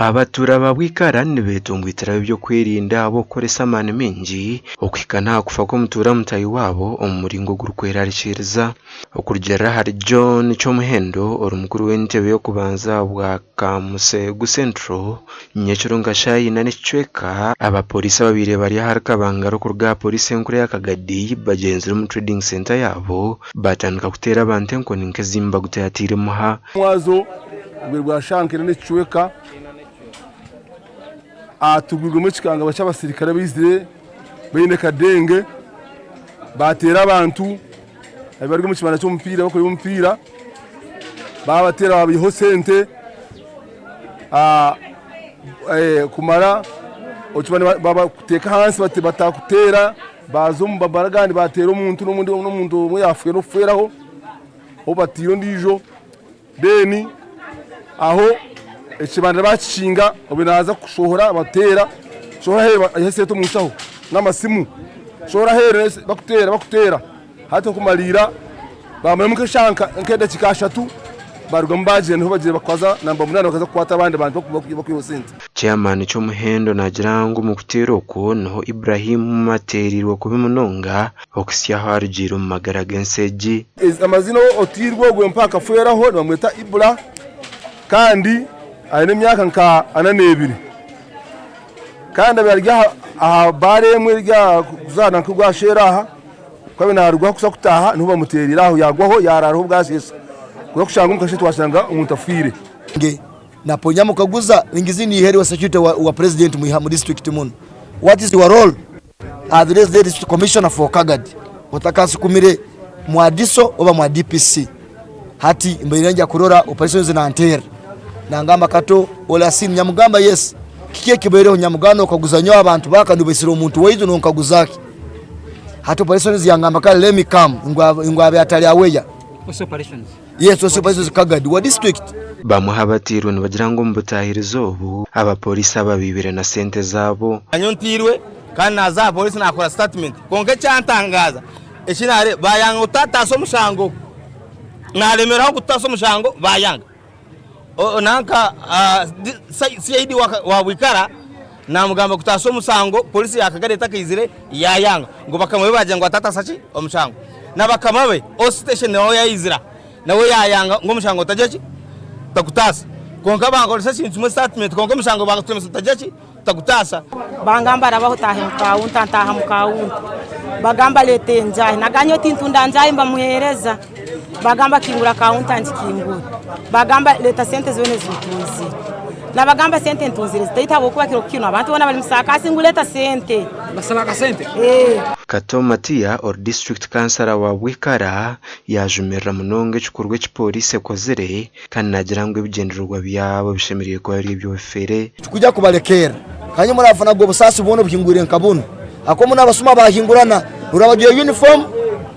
Abatuura ba Bwikara nibeetomboitera ab'ebyokwerinda ahabw'okukoresa amaani maingi okuhika n'aha kufa kw'omutuura mutaahi waabo omu muringo ogurikwerarikiriza. Okurugiirira ahari John Kyomuhendo ori mukuru w'entebe y'okubanza ahabwa Kamusegu Central, nyekiro nka shaaha ina n'ekicweka, abapooriisi ababaire bari ahari Kabangari okuruga aha pooriisi enkuru eya Kagadi bagyenzire omu Trading Centre yaabo baatandika kuteera abantu enkoni nk'ezimbaguta yateire muha. Omwazo gwe gwa shaaha nka ina n'ekicweka, tugwirwemu ekikangabwa ky'abasirikare abaizire baine kadenge baateera abantu abari omu kibanda ky'omupiira barikureeba omupiira, baabateera baabaihaho sente kumara baabateeka ahansi batakuteera baaza omu mabara agandi baateera omuntu n'omuntu omwe yaafa n'okufeeraho ou bataire ondiijo. Then aho ekibanda bakikinga obwe naza kushohora bateera shohora aheru aiha esente omu nshaho n'amasimu shohora aheru bakuteera bakuteera hati okumariira bamaramu nk'eshaaha nk'edakiika ashatu barugamu bagyenda niho bagyire bakaza namba munaana bakaza kukwata abandi bantu bakwihaho sente. Chairman Kyomuhendo naagira ngu omu kuteera okwo niho Ibrahim ateereirwe kubi munonga Okuhitsya ahu arugiire omu magara g'ensi egi. Amazina oteirwe ogwo mpaha akafeeraho nibamweta Ibra kandi aine emyaka nka 42 kandi abaire ari aha baara emwe eri aha kuzaana nk'obwasheera aha ku abaire narugaho kuza kutaaha niho bamuteereire aho yagwaho yaraaraho obwasheesha kuza kushanga omu kasheeshe twashanga omuntu afiire. Naponya mukaguza ningizi niihe wa security wa president mwiha mu district muno what is your role? Address the district commissioner for Kagadi otakasukumire mwa DISO oba mwa DPC hati mbaire nja kurora operations nanterra nangamba kato ola simu nyamugamba yes kiki ekibaireho nyamugamba nokaguza nyowe abantu baka nibesire omuntu waitu nonkaguza ki hati operations yangamba kale let me come ngu abe atali aweya yes operations Kagadi wa district. Bamwe aha bateirwe nibagira ngu omu butaahirizi obu, abapooriisi aba baibire na sente zaabo. Nyowe nteirwe kandi naaza aha pooriisi naakora sitatimenti kwonka ekyantangaaza eki naareeba baayanga ngu tutaataasa omushango naaremeraho ngu tutaase omushango baayanga. Nanka CID wa Bwikara naamugamba kutaasa omushango pooriisi ya Kagari etakaizire yaayanga ngu bakama be baagira ngu ataataasa ki omushango na bakama be OC station nawe yaizira. Nawe yaayanga ngu omushango gutagira ki? Gutagutaasa. Kwonka bankoresa ekintu kimwe sitatimenti kwonka omushango baaguturemesa gutagira ki? Gutagutaasa. Bangamba rabaho otaahe mu kawunta, ntaaha mu kawunta. Bagamba leeta enjaahi, nagamba nyowe tintunda njaahi mbamuheereza. Bagamba kingura kawunta ngikingura. Bagamba leeta sente zoona ezi otunzire. Nabagamba sente ntunzire zitaito ahabw'okuba kiro kinu abantu boona bari mu saakasi ngu leeta sente. Basaba akasente? Ee. Kato Matia ori disiturikiti kansara wa Bwikara Yaajumirira munonga ekikorwa eki pooriisi ekozire kandi naagira ngu ebigyendererwa byabo bishemereire kuba biri eby'obufere. Tikuja kubalekerra. Kandi murafunaga obusaasi bwona obuhingwire nka bunu. Ahakuba munu abasuma bahingurana, oraba bajwaire uniform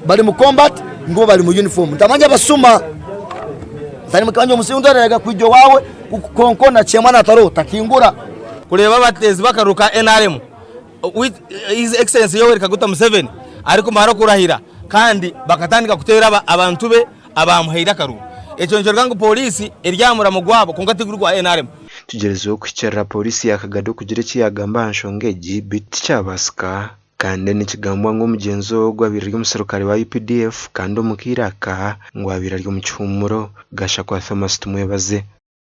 bari mu combat ngu bo bari mu uniform. Ntamanya abasuma. Ntari mukanya omusingi otarega kwija owawe kukonkona chairman ataroho takingura. Kureeba abateezi b'akaruru ka nrm His Excellency Yoweri Kaguta Museveni arikumara kurahira kandi bakatandika kuteera abantu be abaamuhaire akaruru. Ekyo nikyoreka ngu pooriisi eri aha muramo gwabo kwonka tiguri gwa nrm. Tugyerizeho kuhikiirira Pooriisi ya Kagadi okugira eki yaagamba aha nshonga egi beitu tikyabaasika. Kandi nikigambwa ngu omugyenzi ogu abaire ari omuserukare wa UPDF kandi omu kaire aka ngu abaire ari omu kihuumuro. Gashakwa Thomas Tumwebaze.